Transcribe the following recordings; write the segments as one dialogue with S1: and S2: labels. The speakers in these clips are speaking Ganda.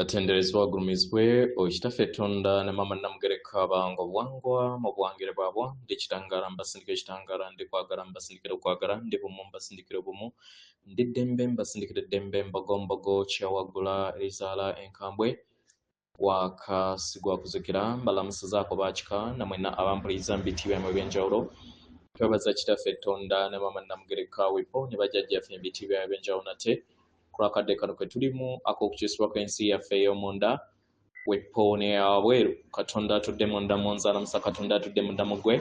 S1: Atenderezebwa agulumizibwe oyo Kitaffe Tonda ne Maama Namugereka abanga obuwangwa mu buwangire bwabwo. Ndi kitangaala mbasindikira ekitangaala, ndi kwagala mbasindikira okwagala, ndi bumu mbasindikira obumu, ndi ddembe mbasindikira eddembe, mbogombogo kyawaggula erizaala enkambwe gwaka sigwakuzikira. Mbalamusizaako bakika namwenna abampuliriza mu biti byammwe eby'enjawulo. Twebaza Kitaffe Tonda ne Maama Namugereka Wipo ne bajjajjaffe mu biti byabwe eby'enjawulo nate ku lw'akadde kano ke tulimu ak'okukyusibwa kw'ensi yaffe ey'omunda wepo n'eyawabweru. Katonda atudde munda mu nze alamusa Katonda atudde munda mu ggwe,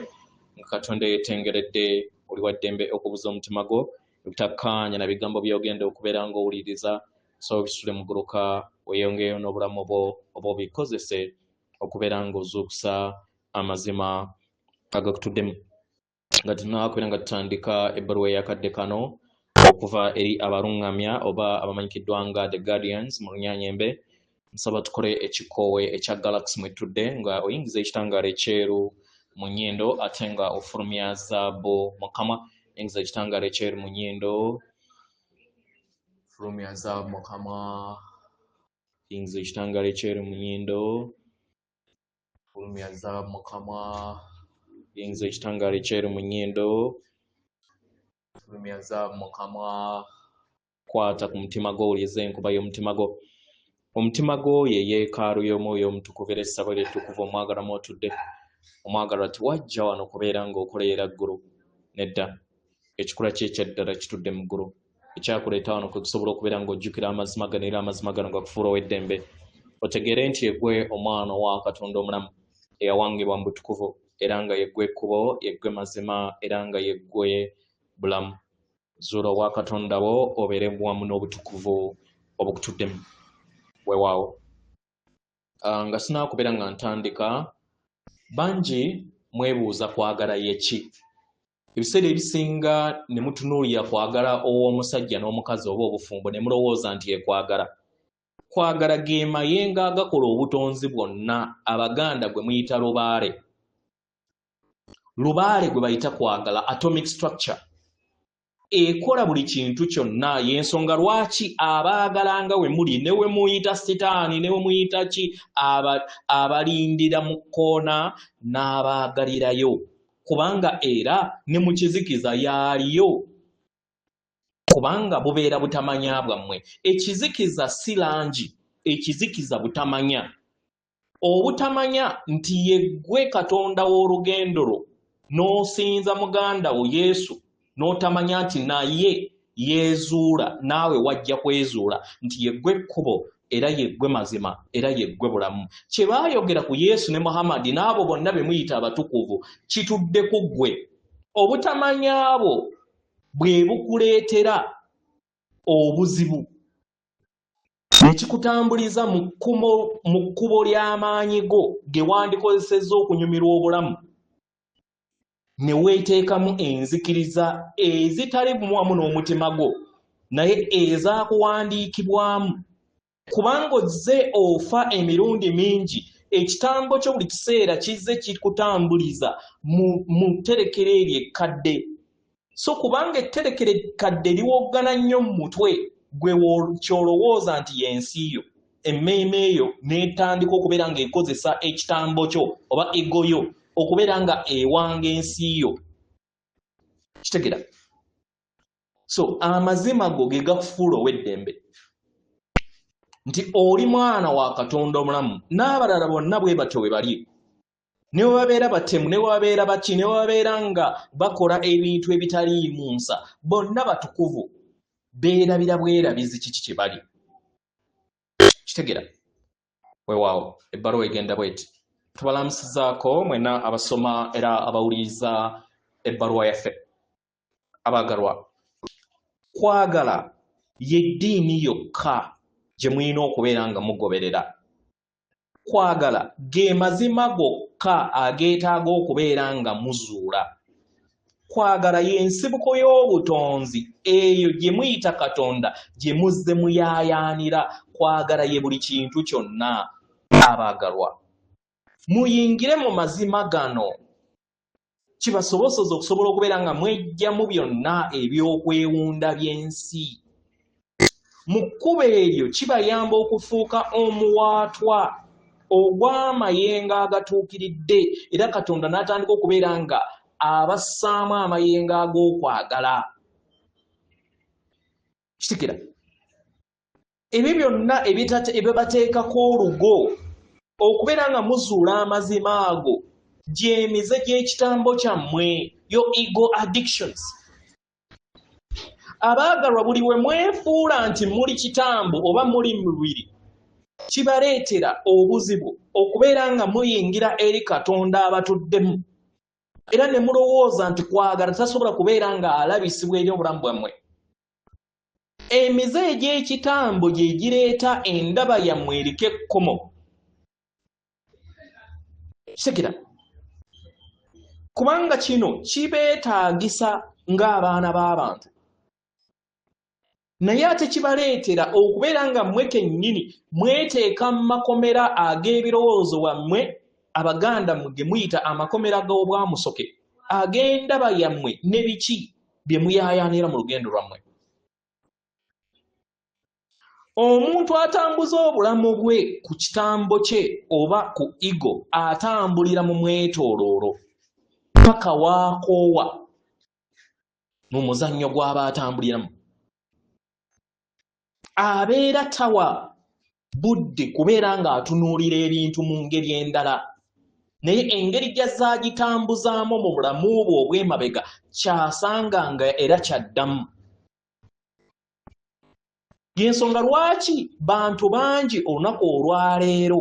S1: nga Katonda yeetengeredde. Oli wa ddembe okubuza omutima gwo obutakkaanya na bigambo by'ogenda okubeera ng'owuliriza, so bisitule muguluka weeyongeyo n'obulamu bwo oba obikozese okubeera ng'ozuukusa amazima agakutuddemu. Nga tunakubeera nga tutandika ebbaluwa eyakadde kano okuva eri abalungamya oba abamanyikiddwa nga The Guardians mu Lunyanyembe, nsaba tukole ekikoowe ekya Galaxy mwetudde, nga oyingiza ekitangaala ekyeru mu nnyindo ate nga ofulumya zaabu mu kamwa. Yingiza ekitangaala ekyeru mu nnyindo, fulumya zaabu mu kamwa. Yingiza ekitangaala ekyeru mu nnyindo, fulumya zaabu mu kamwa. Yingiza ekitangaala ekyeru mu nnyindo, fulumya zaabu mu kamwa. Kwata ku mutima gwo, owulirize enkuba y'omutima gwo. Omutima gwo ye yeekaalu y'Omwoyo Omutukuvu era essabo lye ettukuvu omwagalwa mw'otudde. Omwagalwa, tewajja wano kubeera ng'okolerera ggulu, nedda. Ekikula kye ekyaddala kitudde mu ggulu. Ekyakuleeta wano kwe kusobola okubeera ng'ojjukira amazima gano era amazima gano gakufuula ow'eddembe, otegeere nti yeggwe omwana wa Katonda omulamu eyawangibwa mu butukuvu, era nga yeggwe ekkubo, yeggwe mazima, era nga yeggwe bulamu. Zuula obwa Katonda bwo obeere wamu n'obutukuvu obukutuddemu. Weewaawo. Nga sinaakubeera nga ntandika, bangi mwebuuza kwagala ye ki. Ebiseera ebisinga ne mutunuulira kwagala ow'omusajja n'omukazi oba obufumbo ne mulowooza nti ekwagala. Kwagala ge mayengo agakola obutonzi bwonna Abaganda gwe muyita lubaale. Lubaale gwe bayita kwagala, atomic structure ekola buli kintu kyonna. Y'ensonga lwaki abaagala nga we muli ne we muyita sitaani ne we muyita ki, abalindira mu kkoona n'abaagalirayo, kubanga era ne mu kizikiza yaaliyo, kubanga bubeera butamanya bwammwe. Ekizikiza si langi, ekizikiza butamanya. Obutamanya nti yeggwe Katonda w'olugendo lwo, n'osinza muganda wo Yesu, n'otamanya nti naye yeezuula, naawe wajja kwezuula nti yeggwe ekkubo era yeggwe mazima era yeggwe bulamu. Kye baayogera ku Yesu ne Muhammadi n'abo bonna be muyita abatukuvu kitudde ku ggwe. Obutamanya bwo bwe bukuleetera obuzibu ne kikutambuliza mu kkubo ly'amaanyi go ge wandikozesezza okunyumirwa obulamu, ne weeteekamu enzikiriza ezitali wamu n'omutima gwo naye ezaakuwandiikibwamu, kubanga ozze ofa emirundi mingi. Ekitambo kyo buli kiseera kizze kikutambuliza mu tterekero eryo ekkadde. So kubanga etterekero ekkadde liwoggana nnyo mu mutwe gwe, ky'olowooza nti y'ensi yo, emmeeme eyo n'etandika okubeera ng'ekozesa ekitambo kyo oba ego yo okubeera nga ewanga ensi yo. Kitegera? So amazima go ge gakufuula ow'eddembe nti oli mwana wa Katonda omulamu, n'abalala bonna bwe batyo bwe bali. Ne bwe babeera batemu, ne bwe babeera baki, ne bwe babeera nga bakola ebintu ebitaliimu nsa, bonna batukuvu. Beerabira bwerabizi kiki kye bali. Kitegera? Weewaawo. Ebbaluwa egenda bweti: tubalamusizaako mwena abasoma era abawuliriza ebbaluwa yaffe. Abaagalwa, kwagala y'eddiini yokka gye mulina okubeera nga mugoberera. Kwagala ge mazima gokka ageetaaga okubeera nga muzuula. Kwagala y'ensibuko y'obutonzi eyo gye muyita Katonda gye muzze muyaayaanira. Kwagala ye buli kintu kyonna. Abaagalwa, muyingire mu mazima gano kibasoboseze okusobola okubeera nga mweggyamu byonna ebyokwewunda by'ensi. Mu kkubo eryo kibayamba okufuuka omuwaatwa ogw'amayengo agatuukiridde, era Katonda n'atandika okubeera nga abassaamu amayengo ag'okwagala. Kitikira ebyo byonna ebibateekako olugo okubeera nga muzuula amazima ago gy'emize gy'ekitambo kyammwe, your ego addictions. Abaagalwa, buli we mwefuula nti muli kitambo oba muli mubiri, kibaleetera obuzibu okubeera nga muyingira eri Katonda abatuddemu, era ne mulowooza nti kwagala tasobola kubeera nga alabisibwa eri obulamu bwammwe. Emize egy'ekitambo gye gireeta endaba yammwe eriko ekkomo. Kisekera, kubanga kino kibeetaagisa ng'abaana b'abantu, naye ate kibaleetera okubeera nga mmwe kennyini mweteeka mu makomera ag'ebirowoozo bwammwe, Abaganda mmwe ge muyita amakomera g'obwamusoke, ag'endaba yammwe ne biki bye muyaayaanira mu lugendo lwammwe. Omuntu atambuza obulamu bwe ku kitambo kye oba ku ego atambulira mu mwetooloolo paka waakoowa mu muzannyo gw'aba atambuliramu. Abeera tawa budde kubeera ng'atunuulira ebintu mu ngeri endala, naye engeri gy'azaagitambuzaamu mu bulamu bwe obw'emabega ky'asanga nga era kyaddamu. Y'ensonga lwaki bantu bangi olunaku olwaleero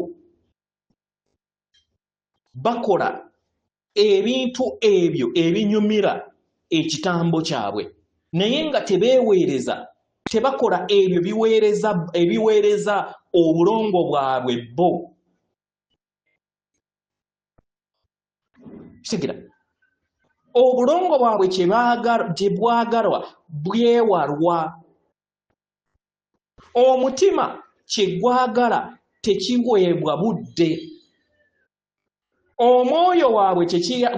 S1: bakola ebintu ebyo ebinyumira ekitambo kyabwe, naye nga tebeeweereza, tebakola ebyo ebiweereza obulongo bwabwe bo. Kitegera, obulongo bwabwe kye bwagalwa bwewalwa, omutima kye gwagala tekiweebwa budde, omwoyo waabwe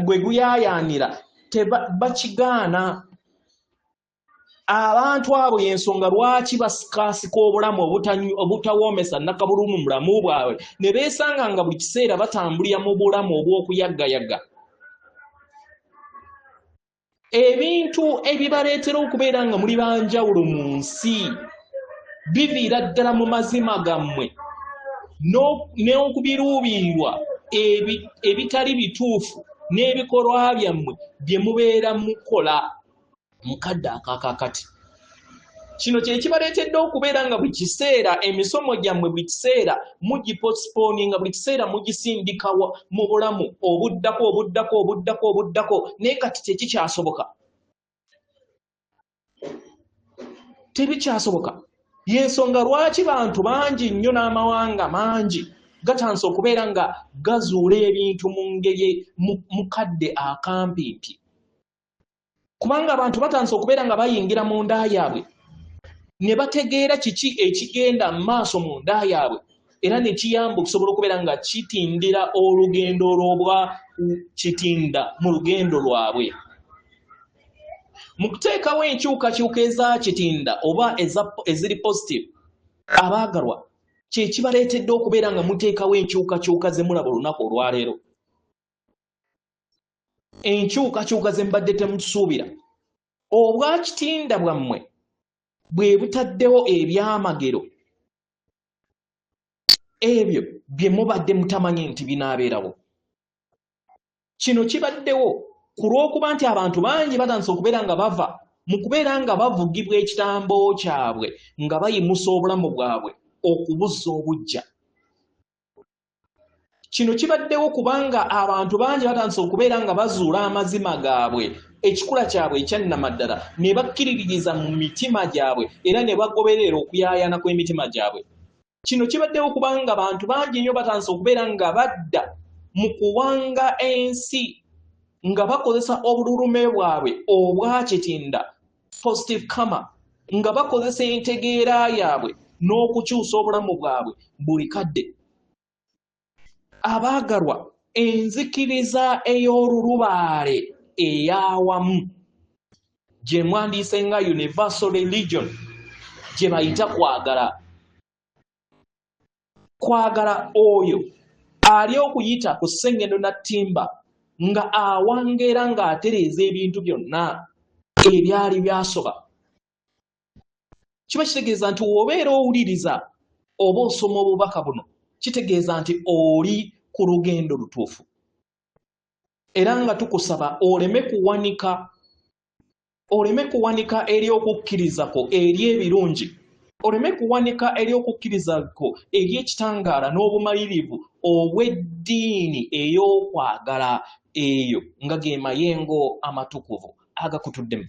S1: gwe guyaayaanira bakigaana. Abantu abo y'ensonga lwaki basikaasika obulamu obutawoomesa nnakabulumu mu bulamu bwabwe, ne beesanga nga buli kiseera batambulira mu bulamu obw'okuyaggayaga. Ebintu ebibaleetera okubeera nga muli ba njawulo mu nsi biviira ddala mu mazima gammwe n'okubiruubirirwa ebitali bituufu n'ebikolwa byammwe bye mubeera mukola mu kadde ak'akaakati. Kino kye kibaleetedde okubeera nga buli kiseera emisomo gyammwe buli kiseera mugiposipooninga, buli kiseera mugisindika mu bulamu obuddako, obuddako, obuddako, obuddako, naye kati tekikyasoboka. Tebikyasoboka. Y'ensonga lwaki bantu bangi nnyo n'amawanga mangi gatandise okubeera nga gazuula ebintu mu ngeri mu kadde akampimpi. Kubanga abantu batandise okubeera nga bayingira mu nda yaabwe ne bategeera kiki ekigenda mu maaso mu nda yaabwe, era ne kiyamba okusobola okubeera nga kitindira olugendo lw'obwa kitinda mu lugendo lwabwe. Mu kuteekawo enkyukakyuka eza kitinda oba eziri positive, abaagalwa, kye kibaleetedde okubeera nga muteekawo enkyukakyuka ze mulaba olunaku olwaleero. Enkyukakyuka ze mubadde temusuubira. Obwakitinda bwammwe bwe butaddewo ebyamagero ebyo bye mubadde mutamanyi nti binaabeerawo. Kino kibaddewo ku lw'okuba nti abantu bangi batandise okubeera nga bava mu kubeera nga bavugibwa ekitambo kyabwe nga bayimusa obulamu bwabwe okubuzza obuggya. Kino kibaddewo kubanga abantu bangi batandise okubeera nga bazuula amazima gaabwe, ekikula kyabwe ekyannamaddala, ne bakkiririza mu mitima gyabwe era ne bagoberera okuyaayaana kw'emitima gyabwe. Kino kibaddewo kubanga abantu bangi nnyo batandise okubeera nga badda mu kuwanga ensi nga bakozesa obululume bwabwe obwakitinda, positive karma, nga bakozesa entegeera yaabwe n'okukyusa obulamu bwabwe buli kadde. Abaagalwa, enzikiriza ey'olulubaale ey'awamu gye mwandiise nga universal religion gye bayita kwagala. Kwagala oyo ali okuyita ku Ssengendo Nattimba nga awanga era ng'atereeza ebintu byonna ebyali byasoba. Kiba kitegeeza nti w'obeera owuliriza oba osoma obubaka buno, kitegeeza nti oli ku lugendo lutuufu. Era nga tukusaba oleme kuwanika, oleme kuwanika eri okukkiriza kwo eri ebirungi, oleme kuwanika eri okukkiriza kwo eri ekitangaala n'obumalirivu obw'eddiini ey'okwagala eyo nga ge mayengo amatukuvu agakutuddemu.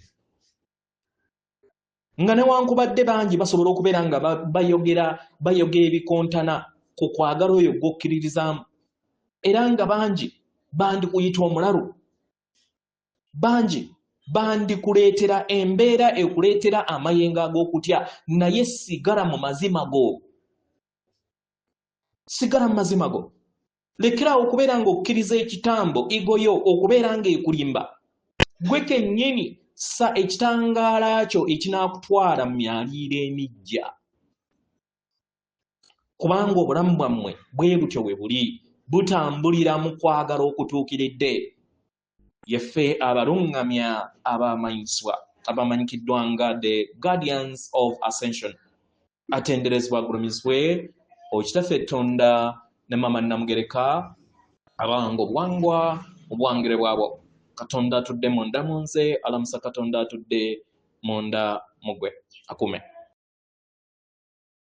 S1: Nga newankubadde bangi basobola okubeera nga bayogera bayogera ebikontana ku kwagala oyo gw'okkiririzaamu, era nga bangi bandikuyita omulalu, bangi bandikuleetera embeera ekuleetera amayengo ag'okutya, naye sigala mu mazima go, sigala mu mazima go. Lekeraawo okubeera ng'okkiriza ekitambo igoyo okubeera ng'ekulimba. Gwe kennyini ssa ekitangaala kyo ekinaakutwala mu myaliiro emiggya, kubanga obulamu bwammwe bwe butyo bwe buli, butambulira mu kwagala okutuukiridde. Yeffe abaluŋŋamya abamanyisibwa abamanyikiddwa nga the Guardians of Ascension. Atenderezebwa agulumizibwe Okitaffe Ttonda ne Mama Nnamugereka, abawanga obuwangwa mu buwangire bwabwo. Katonda atudde munda mu nze alamusa Katonda atudde munda mu gwe. Akuume.